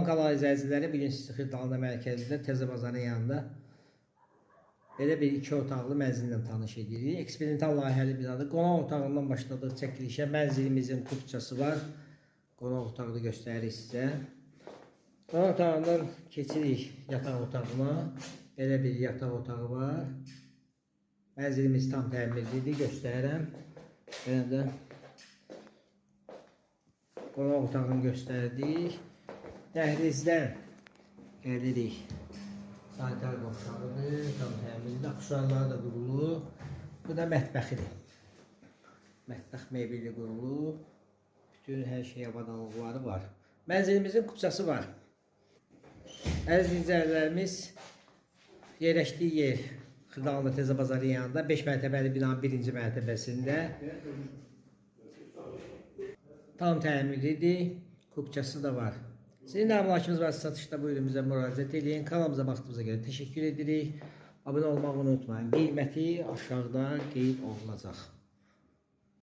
kanal izləyiciləri, bu gün sizi Xırdalanın mərkəzində, Təzə Bazarın yanında belə bir iki otaqlı mənzillə tanış edirik. Eksperimental layihəli binadır. Qonaq otağından başladıq çəkilişə. Mənzilimizin kupçası var. Qonaq otağını göstəririk sizə. Qonaq otağından keçirik yataq otağına. Belə bir yataq otağı var. Mənzilimiz tam təmirlidir, göstərirəm. Belə də qonaq otağını göstərdik. Dəhlizdən gəlirik. Sanitar qovşağıdır, tam təmirlidir. Aksesuarları da qurulub. Bu da mətbəxidir. Mətbəx mebeli qurulub. Bütün hər şey avadanlıqları var. Mənzilimizin kupçası var. Əziz izləyicilərimiz, yerləşdiyi yer Xırdalanlı Təzə Bazarın yanında 5 mərtəbəli binanın birinci mərtəbəsində. Tam təmirlidir. Kupçası da var. Sizin də əmlakınız varsa satışda, buyurun bizə müraciət edin. Kanalımıza baxdığınıza görə təşəkkür edirik. Abunə olmağı unutmayın. Qiyməti aşağıda qeyd olunacaq.